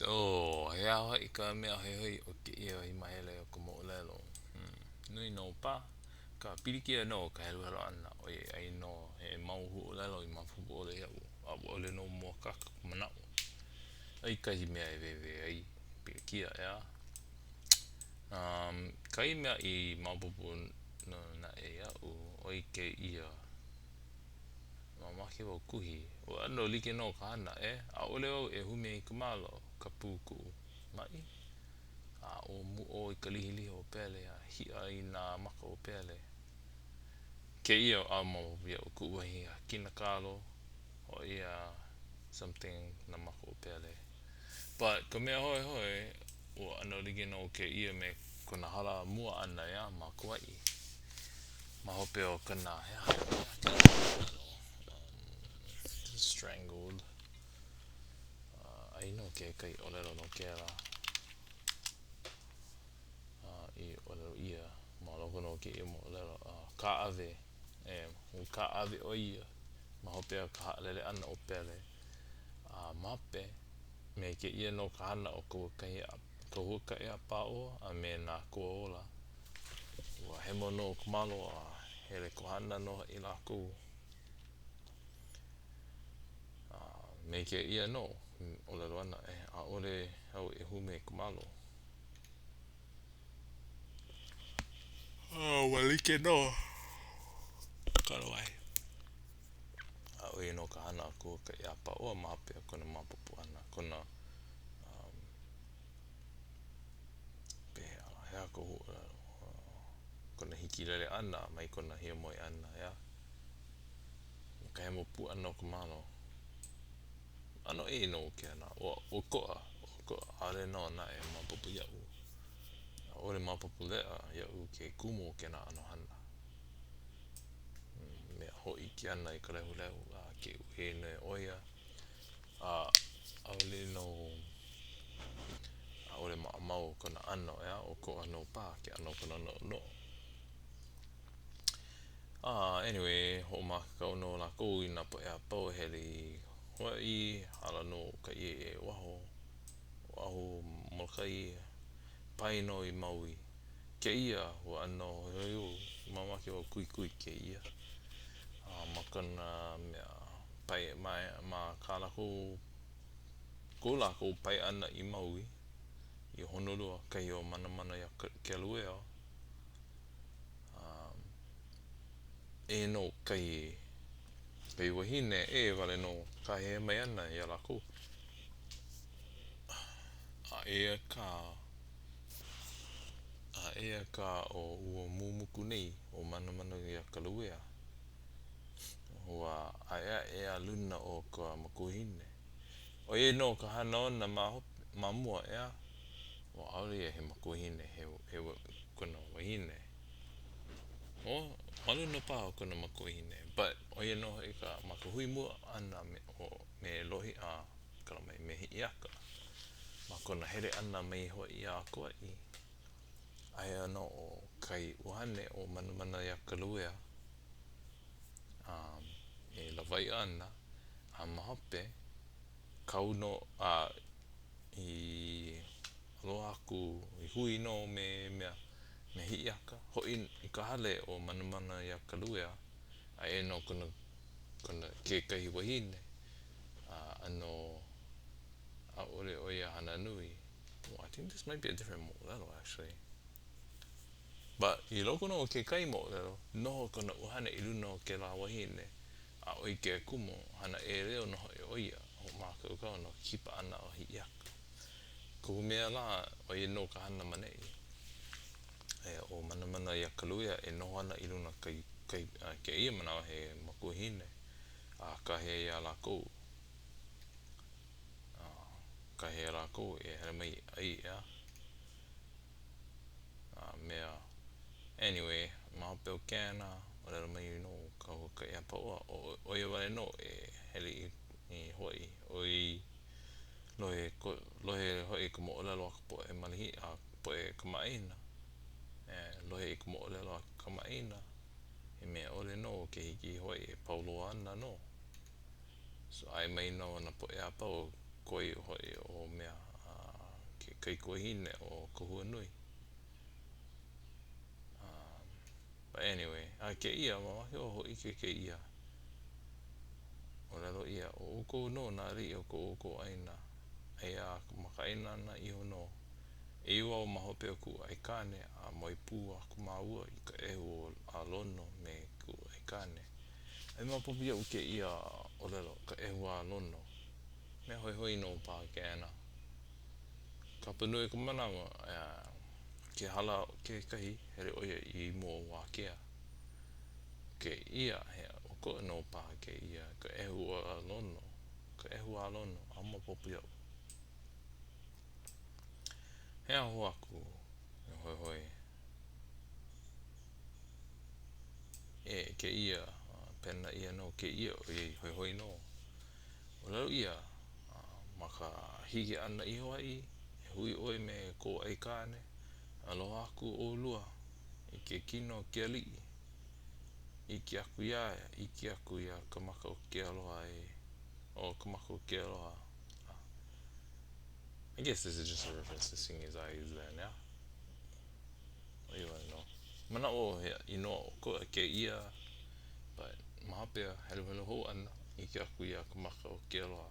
So, he aha hoʻi ka mea hoihoi o kēia wahi mahele o ka moʻolelo? Hmm, nui nō paha ka pilikia nō ka heluhelu ʻana ʻoiai aia nō he mau huaʻōlelo i maopopo ʻole iaʻu a ʻaʻole nō mōakāka ka manaʻo. Aia kahi mea e wēwē ai, pilikia, ʻeā? Um, kahi mea i maopopo nō naʻe iaʻu, ʻo ia kēia. Mamake wau kuhi, ua ʻano like nō ka hana, e? ʻAʻole wau e hume i ka malo, kapu kuʻu maʻi, a ʻōmuʻo i ka lihilihi o Pele a hiʻa i nā maka o Pele. Kēia a maopopo iaʻu kuʻu wahi hakina kalo, ʻo ia something nā maka o Pele. But ka mea hoihoi, ua ʻano like nō kēia me kona hala mua ʻana ʻeā ma Kauaʻi. Ma hope o kona, he aha, he aha kēlā ʻōlelo, um, strangled. Uh, aia nō kekahi ʻōlelo no kēlā uh, i ʻōlelo ʻia ma loko nō o kēia moʻolelo, uh, kāʻawe, e, ua kāʻawe ʻo ia ma hope o ka haʻalele ʻana o Pele a ma hope, me kēia nō ka hana o ka ka huakaʻi a Pāʻoa a me nā koa ola. Ua hemo nō ka malo a hele kohana nō hoʻi lākou. A me kēia nō ʻōlelo ʻana, e, ʻaʻole au e hume i ka malo. A ua like nō kala wai. A ʻo ia nō ka hana a ka huakaʻi a Pāʻoa ma hope o kona maopopo ʻana, kona, um, pehea lā, he aha ka huaʻōlelo, uh, kona hikilele ʻana mai kona hiamoe ʻana, ʻeā? Me ka hemo pū ʻana o ka malo. ʻAno ʻē nō ke ana, ua ʻokoʻa, ʻokoʻa, ʻaʻole nō naʻe maopopo iaʻu. ʻAʻole maopopo leʻa iaʻu ke kumu o kēnā ʻano hana. Mea hōʻike ana i ka lehulehu a ke uē nei ʻo ia, a ʻaʻole nō, ʻaʻole maʻamau kona ʻano, ʻeā, ʻokoʻa nō paha ke ʻano o kona noʻonoʻo. A anyway, hoʻomākaukau nō lākou i nā poʻe a pau e hele i Hawaiʻi, hala nō ka ʻieʻie i waho, Oʻahu, Molokaʻi, pae nō i Maui. Kēia ua ʻano hoihoi oʻu, mamake wau kuhikuhi kēia. A ma kona mea pae ma, ma kā lākou, ko lākou pae ʻana i Maui, i Honolua, kahi o Manamana iā Kealuea, a eia nō kahi, kahi wahine ʻē wale nō kāhea mai ana iā lākou. A eia kā, a eia kā ʻo ua mūmuku nei, ʻo Manamana iā Kaluea, ua aʻeaʻe a luna o ka makuahine. ʻO ia nō ka hana ona ma hope, ma mua, ʻeā? Ua ʻaʻole ia he makuahine, he, he kona wahine. ʻO, ma luna paha o kona makuahine, but ʻo ia nō hoʻi ka, ma ka hui mua ʻana me, o, me Lohi, a, kala mai, me Hiʻiaka. Ma kona hele ʻana mai hoʻi a Kauaʻi, aia nō ʻo kahi ʻuhane ʻo Manamana iā Kaluea, a e lawaiʻa ana, a ma hope, kau nō, a i aloha aku, i hui nō me mea, me Hiʻiaka, hoʻi i ka hale o Manamana iā Kaluea, aia nō kona, kona kekahi wahine, a ʻano ʻaʻole ʻo ia hana nui. Oh, I think this might be a different moʻolelo actually. But i loko nō o kekahi moʻolelo, noho kona ʻuhane i luna o kēlā wahine, a ʻo ia ke kumu, hana ʻeleu nō hoʻi ʻo ia, hoʻomākaukau no ke kipa ʻana o Hiʻiaka. Kohu mea lā, ʻo ia nō ka hana ma neʻi. Aia ʻo Manamana iā Kaluea e noho ana i luna kai, kai, a kēia manawa he makuahine, a kāhea iā lākou, a kāhea iā lākou e hele mai ʻai, ʻeā? A mea, anyway, ma hope o kēnā, ʻōlelo mai nō ka huakaʻi a Pāʻoa, ʻo ia wale nō e hele i, i Hawaiʻi, ʻoiai lohe, lohe hoʻi i ka moʻolelo a ka poʻe malihi, a ka poʻe kamaʻāina, e lohe i ka moʻolelo a ka kamaʻāina, he mea ʻole nō ke hiki i Hawaiʻi e pau loa ana nō. So ʻae mai nō nā poʻe a pau, koe hoʻi ʻo mea, a. kaikuahine o Kahuanui. Um, but anyway, a kēia, mamake wau hōʻike kēia. ʻŌlelo ʻia, ʻo ʻoukou nō nā aliʻi o ko ʻoukou ʻāina, aia ma ka ʻāina iho nō. E iho au ma hope o kuʻu aikāne, a moe pū aku māua i ka ʻehu a Lono me kuʻu aikāne. ʻAʻole maopopo iaʻu kēia ʻōlelo, ka ʻehu a Lono. Mea hoihoi nō paha kēnā. Kapa nui o ka manawa, ke hala kekahi, hele ʻo ia i mua o Wākea. Kēia, he ʻokoʻa nō paha kēia, ka ʻehu a Lono, ka ʻehu a Lono, ʻaʻole maopopo iaʻu. He aha hou aku e hoihoi? E, kēia, pena ʻia nō kēia, ʻoiai hoihoi nō. ʻŌlelo ʻia, ma ka hiki ʻana iho ai, e hui ʻoe me kou aikāne, aloha aku ʻolua i ke kino o ke aliʻi. ʻIke aku iā ia, ʻike aku iā ka maka o ke aloha e, o ka maka o ke aloha. I guess this is just a reference to seeing his eyes then, yeah? ʻO ia wale nō. Manaʻo wau he inoa ʻokoʻa kēia, but ma hope heluhelu hou ʻana, ʻike aku iā ka maka o ke aloha.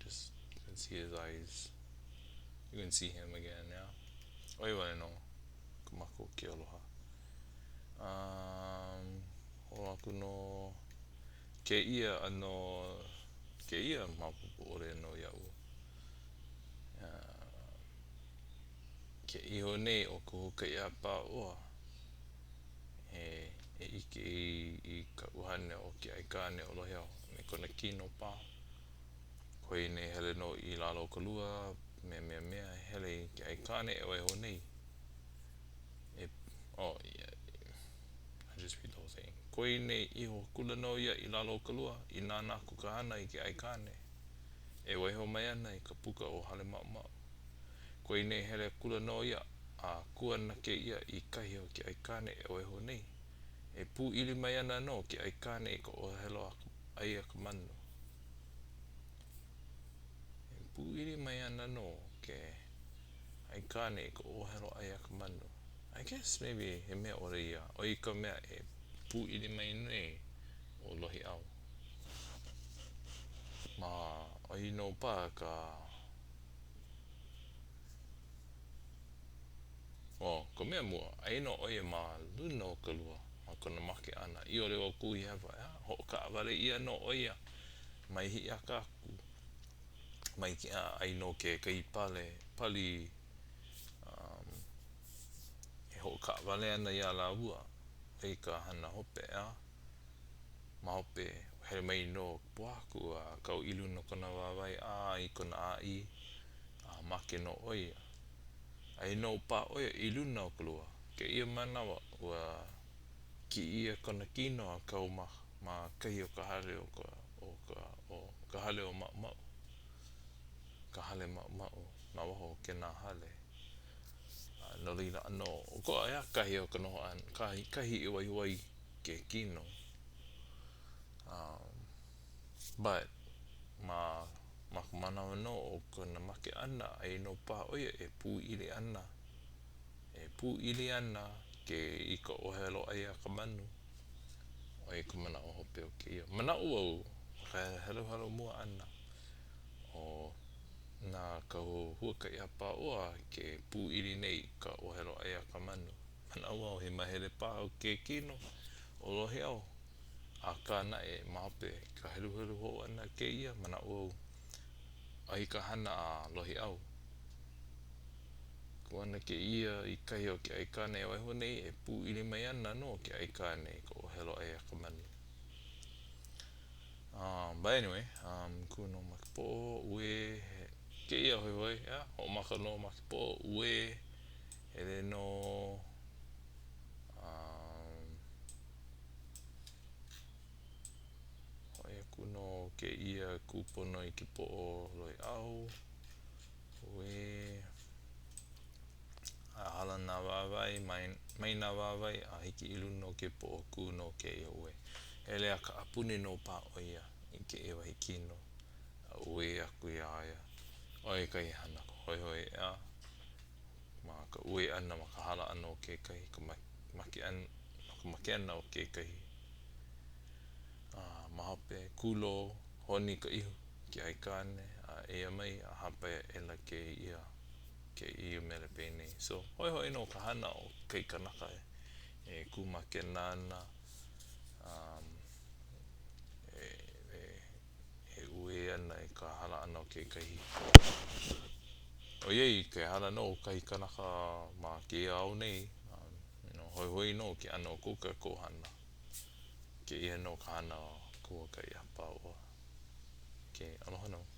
Just, you can see his eyes. You can see him again, yeah? ʻO ia wale nō, ka maka o ke aloha. Um, holo aku nō kēia ʻano, kēia maopopo ʻole nō iaʻu. Ke iho nei ʻo ka huakaʻi a Pāʻoa e ʻike i ka ʻuhane o ke aikāne o Lohiʻau me kona kino paha. Koe nei hele nō i lalo o ka lua, mea mea mea, hele i ke aikāne e waiho nei. E, oh, yeah, I just read the whole thing. Koe nei iho akula nō ia i lalo o ka lua, i nānā aku ka hana i ke aikāne. E waiho mai ana i ka puka o Halemaʻumaʻu. Koe nei hele akula nō ia, a kū ana kēia i kahi o ke aikāne e waiho nei. E pūʻili mai ana nō ke aikāne i ka ʻōhelo ʻai a ka manu. E pūʻili mai ana nō ke aikāne i ka ʻōhelo ʻai a ka manu. I guess maybe he mea ʻole ia, ʻo ia ka mea e pūʻili mai nei ʻo Lohiʻau. Ma, ʻo ia nō paha ka ʻO ka mea mua, aia nō ʻo ia ma luna o ka lua ma kona make ʻana, i ʻole wau kuhihewa, ʻeā, hoʻokaʻawale ʻia nō ʻo ia mai Hiʻiaka aku, mai ke, a, aia nō kekahi pale, pali, um, e hoʻokaʻawale ana iā lāua, ʻo ia ka hana hope, ʻeā. Ma hope, hele mai nō ka pōhaku a kau i luna o kona wāwae a i kona ʻāʻī, a make nō ʻo ia. Aia nō paha ʻo ia i luna o ka lua. Kēia manawa, ua kiʻi ʻia kona kino a kau ma, ma kahi o ka hale o ka, o ka, o ka hale o Maʻumaʻu. Ka hale Maʻumaʻu ma waho o kēnā hale. A no laila, ʻano ʻokoʻa, ʻeā, kahi o ka noho ʻana, kahi, kahi i waiho ai ke kino. Um, but, ma, ma ka manawa nō o kona make ʻana, aia nō paha ʻo ia e pūʻili ana, e pūʻili ana ke i ka ʻōhelo ʻai a ka manu. ʻO ia ka manaʻo hope o kēia. Manaʻo wau, ma ka heluhelu mua ʻana, ʻo na ka huakaʻi a Pāʻoa ke pūʻili nei i ka ʻōhelo ʻai a ka manu. Manaʻo wau he mahele paha o ke kino o Lohiʻau, akā naʻe ma hope ka heluhelu hou ʻana kēia, manaʻo wau aia ka hana a Lohiʻau. Kū ana kēia i kahi o ke aikāne e waiho nei, e pūʻili mai ana nō ke aikāne i ka ʻōhelo ʻai a ka manu. Um, but anyway, um, kū nō ma ke poʻo, uē, kēia hoihoi, yeah, hoʻomaka nō ma ke poʻo, uē, Hele nō um, hoʻi aku nō kēia kūpono i ke poʻo Lohiʻau. Uē. A hala nā wāwae, mai, mai nā wāwae a hiki i luna o ke poʻo kū nō kēia uē. Hele a kaʻapuni nō paha ʻo ia i kēia wahi kino. A uē aku iā ia. ʻO ia kahi hana hoihoi, ʻeā. Ma ka uē ʻana ma ka hala ʻana o kekahi, ka make ʻana, no ka make ʻana o kekahi. A ma hope, kūlō, honi ka ihu i ke aikāne, a eia mai a hāpai aʻela kēia, kēia mele penei. So, hoihoi nō ka hana o ke kanaka e kūmākena ana, um, e, e, e uē ana i ka hala ʻana o kekahi. ʻOiai, ke hala nō kahi kanaka ma kēia ao nei, um, you know, hoihoi nō ke ʻano o ko kākou hana. Kēia nō ka hana o ka huakaʻi a Pāʻoa. Okay, aloha nō.